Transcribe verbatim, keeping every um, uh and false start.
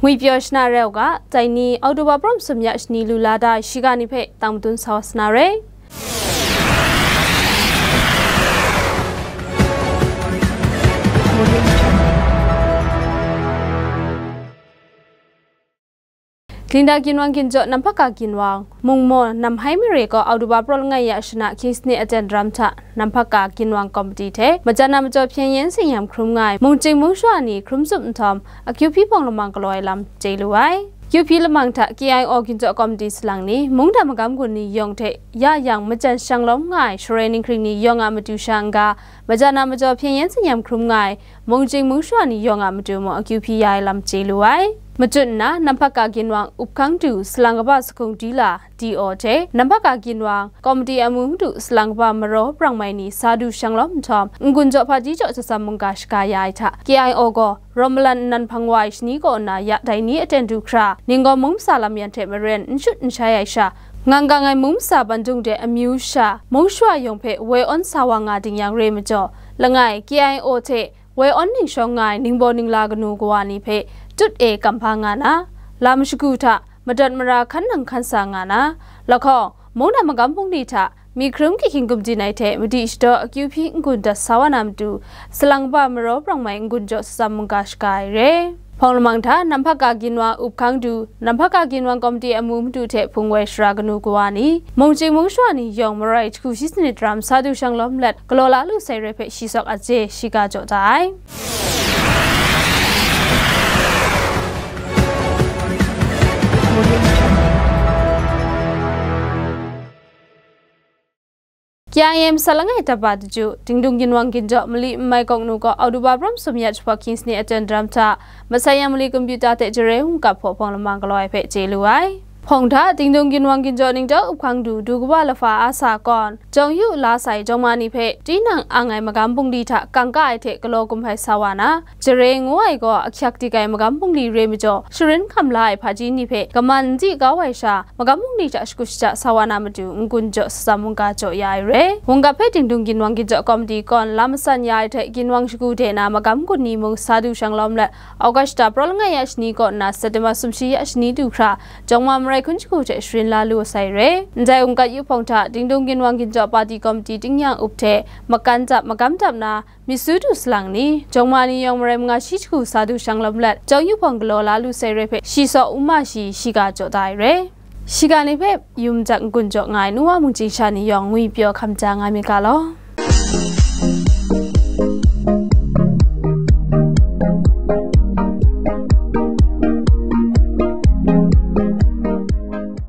Ngwi pyaw shana rai u ga, dai ni October prum sum ya shani lu la da ai shiga ni hpe tang madun sa wa sa na re. Ginda ginwang ginjaw namhpaka ginwang, mungmaw namhai mare gaw October prat langai ya shana King's Day aten daram hta namhpaka ginwang komiti hte majan na majaw hpyen yen seng yam hkrum nga ai mungchying mungshawa ni hkrum tsup nhtawm, akyu hpyi hpawng lamang galaw ai lam chye lu ai. Akyu hpyi lamang hta K I O ginjaw komiti salang ni, mungdan magam gun ni yawng hte ya yang majan shang lawm nga ai shaloi ninghkring ni yawng a matu sha n-ga, majan na majaw hpyen yen seng yam hkrum nga ai mungchying mungshawa ni yawng a matu mung akyu hpyi ya ai lam chye lu ai. Machut nna, namhpaka ginwang up hkang du salang kaba sahkung dila D O hte namhpaka ginwang komiti amu madu salang kaba maraw brang mai ni sa du shang lawm nhtawm, n-gun jaw hpaji jaw shatsam mungga shaga ya ai hta, K I O gaw rawt malan nnan hpang wa ai shani kaw nna ya dai ni aten du hkra, Ninggaw mung masa lam yan hte maren n shut n shai ai sha, ngang gang ai mung masa bandung de amyu sha, mungshawa yawng hpe woi awn sa wa nga ding yang re majaw, langai K I O hte woi awn ningshawng nga ai ningbaw ningla kanu kawa ni hpe tut e kamhpa nga na, lam shagu hta madawt mara hkan nang hkan sa nga na, lahkawng, mungdan magam bungli hta myi hkrum kehkying gumdin ai hte madi shadaw akyu hpyi n-gun dat sa wa na matu, salang kaba maraw brang mai n-gun jaw shatsam mungga shaga ai re. Hpawng lamang hta namhpaka ginwang up hkang du, namhpaka ginwang komiti amu madu hte hpung woi sara kanu kawa ni, mungchying mungshawa ni yawng marai jahku shi sanit daram sa du shang lawm let galaw la lu sai re hpe shi sawk a je shiga jaw da ai. K I M sa langai daba daju, Dingdung ginwang ginjaw mali n mai kawng nu gaw October prum sum ya jahpawt King's Day aten daram hta, masai yang mali computer hte jare wungkap hpaw hpawng lamang galaw ai hpe chye lu ai. Hpawng hta, Dingdung ginwang ginjaw ningtau up hkang du, du kaba lafa a sa kawn, jawng yu la sai jawng ma ni hpe, tinang ang ai magam bungli hta kangka ai hte galaw gumhpai sa wa na, jare ngu ai gaw ahkyak dik ai magam bungli re majaw, sharin hkam la ai hpaji ni hpe kaman n di kau ai sha, magam bungli hta shakut shaja sa wa na matu, n-gun jaw shatsam mungga jaw ya ai re. Wungkap hpe Dingdung ginwang ginjaw komiti kawn lam masan ya ai hte, ginwang shagu de na magam gun ni mung sa du shang lawm let, August prat langai ya shani kaw nna September sumshi ya shani du hkra, jawng ma marai hkun shagu hte sharin la lu sai re. Ndai wungkap yu hpawng hta, Dingdung ginwang ginjaw pati komiti tingnyang up hte makan dap magam dap na, myit su du salang ni, jawng ma ni yawng marai manga shi jahku sa du shang lawm let, jawng yu hpawng galaw la lu sai re hpe, shi sawk n ma shi, shiga jaw da ai re. Shiga ni hpe yum jak n-gun jaw nga ai nu wa mungchying sha ni yawng ngwi pyaw hkam ja nga myit ga law.